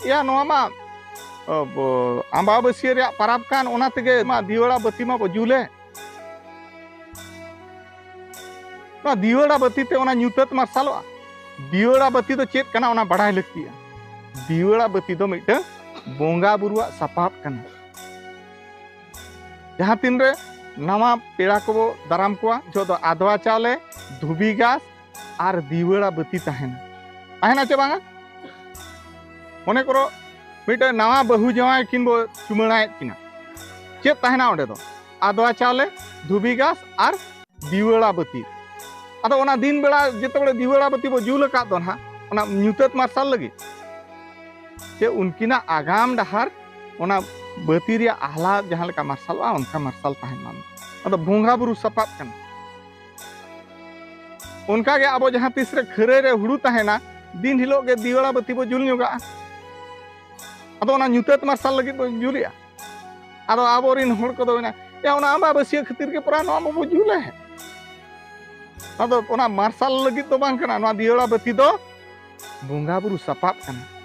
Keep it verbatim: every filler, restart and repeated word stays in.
ᱭᱟ, ᱱᱚᱣᱟ ᱢᱟ ᱟᱢᱵᱟᱵᱟᱹᱥᱭᱟᱹ ᱨᱮᱭᱟᱜ ᱯᱟᱨᱟᱵᱽ ᱠᱟᱱ, ᱚᱱᱟ ᱛᱮᱜᱮ ᱢᱟ ᱫᱤᱣᱟᱹᱲᱟ ᱵᱟᱹᱛᱤ ᱢᱟ ᱵᱚ ᱡᱩᱞᱮ᱾ ᱱᱚᱣᱟ ᱫᱤᱣᱟᱹᱲᱟ ᱵᱟᱹᱛᱤ ᱛᱮ ᱚᱱᱟ ᱧᱩᱛᱟᱹᱛ ᱢᱟᱨᱥᱟᱞᱚᱜᱼᱟ? ᱫᱤᱣᱟᱹᱲᱟ ᱵᱟᱹᱛᱤ ᱫᱚ ᱪᱮᱫ ᱠᱟᱱᱟ, ᱚᱱᱟ ᱵᱟᱲᱟᱭ ᱞᱟᱹᱠᱛᱤᱭᱟ᱾ ᱫᱤᱣᱟᱹᱲᱟ ᱵᱟᱹᱛᱤ ᱫᱚ ᱢᱤᱫᱴᱟᱝ ᱵᱚᱸᱜᱟ ᱵᱩᱨᱩᱣᱟᱜ ᱥᱟᱯᱟᱵ ᱠᱟᱱᱟ᱾ ᱡᱟᱦᱟᱸ ᱛᱤᱱᱨᱮ ᱱᱟᱣᱟ ᱯᱮᱲᱟ ᱠᱚᱵᱚ ᱫᱟᱨᱟᱢ ᱠᱚᱣᱟ, ᱡᱚᱦᱚᱜ ᱫᱚ ᱟᱫᱽᱣᱟ ᱪᱟᱣᱞᱮ, ᱫᱷᱩᱵᱤ ᱜᱷᱟᱥ ᱟᱨ ᱫᱤᱣᱟᱹᱲᱟ ᱵᱟᱹᱛᱤ ᱛᱟᱦᱮᱱᱟ᱾ ᱛᱟᱦᱮᱱᱟ ᱪᱮ ᱵᱟᱝᱟ? ᱢᱚᱱᱮ ᱠᱚᱨᱚ, ᱢᱤᱫᱴᱟᱝ ᱱᱟᱣᱟ ᱵᱟᱹᱦᱩ ᱡᱟᱶᱟᱭ ᱠᱤᱱ ᱵᱚ ᱪᱩᱢᱟᱹᱲᱟᱭᱮᱫ ᱠᱤᱱᱟ᱾ ᱪᱮᱫ ᱛᱟᱦᱮᱱᱟ ᱚᱸᱰᱮ ᱫᱚ? ᱟᱫᱽᱣᱟ ᱪᱟᱣᱞᱮ, ᱫᱷᱩᱵᱤ ᱜᱷᱟᱥ ᱟᱨ ᱫᱤᱣᱟᱹᱲᱟ ᱵᱟᱹᱛᱤ᱾ ᱟᱫᱚ ᱚᱱᱟ ᱫᱤᱱ ᱵᱮᱲᱟ ᱡᱮᱛᱮ ᱵᱮᱲᱟ ᱫᱤᱣᱟᱹᱲᱟ ᱵᱟᱹᱛᱤ ᱵᱚ ᱡᱩᱞ ᱟᱠᱟᱫ ᱫᱚ ᱱᱟᱦᱟᱜ, ᱚᱱᱟ ᱧᱩᱛᱟᱹᱛ ᱢᱟᱨᱥᱟᱞ ᱞᱟᱹᱜᱤᱫ, ᱪᱮ ᱩᱱᱠᱤᱱᱟᱜ ᱟᱜᱟᱢ ᱰᱟᱦᱟᱨ ᱚᱱᱟ ᱵᱟᱹᱛᱤ ᱨᱮᱭᱟᱜ ᱟᱦᱞᱟ ᱡᱟᱦᱟᱸ ᱞᱮᱠᱟ ᱢᱟᱨᱥᱟᱞᱚᱜᱼᱟ, ᱚᱱᱠᱟ ᱢᱟᱨᱥᱟᱞ ᱛᱟᱦᱮᱱ ᱢᱟ᱾ ᱟᱫᱚ ᱵᱚᱸᱜᱟ ᱵᱩᱨᱩ ᱥᱟᱯᱟᱵ ᱠᱟᱱᱟ᱾ ᱚᱱᱠᱟ ᱜᱮ ᱟᱵᱚ ᱡᱟᱦᱟᱸ ᱛᱤᱥ ᱨᱮ ᱠᱷᱟᱹᱨᱟᱹᱭ ᱨᱮ ᱦᱩᱲᱩ ᱛᱟᱦᱮᱱᱟ, ᱫᱤᱱ ᱦᱤᱞᱳᱜ ᱜᱮ ᱫᱤᱣᱟᱹᱲᱟ ᱵᱟᱹᱛᱤ ᱵᱚ ᱡᱩᱞ ᱧᱚᱜᱟᱜᱼᱟ᱾ ᱟᱫᱚ ᱚᱱᱟ ᱧᱩᱛᱟᱹᱛ ᱢᱟᱨᱥᱟᱞ ᱞᱟᱹᱜᱤᱫ ᱵᱚ ᱡᱩᱞᱮᱜᱼᱟ᱾ ᱟᱫᱚ ᱟᱵᱚᱨᱮᱱ ᱦᱚᱲ ᱠᱚᱫᱚ ᱢᱮᱱᱟ, ᱭᱟ, ᱚᱱᱟ ᱟᱢᱵᱟᱵᱟᱹᱥᱭᱟᱹ ᱠᱷᱟᱹᱛᱤᱨ ᱜᱮ ᱯᱟᱨᱟ ᱱᱚᱣᱟ ᱢᱟᱵᱚ ᱡᱩᱞᱮᱫ᱾ ᱟᱫᱚ ᱚᱱᱟ ᱢᱟᱨᱥᱟᱞ ᱞᱟᱹᱜᱤᱫ ᱫᱚ ᱵᱟᱝ ᱠᱟᱱᱟ, ᱱᱚᱣᱟ ᱫᱤᱣᱟᱹᱲᱟ ᱵᱟᱹᱛᱤ ᱫᱚ ᱵᱚᱸᱜᱟ ᱵᱩᱨᱩ ᱥᱟᱯᱟᱵ ᱠᱟᱱᱟ᱾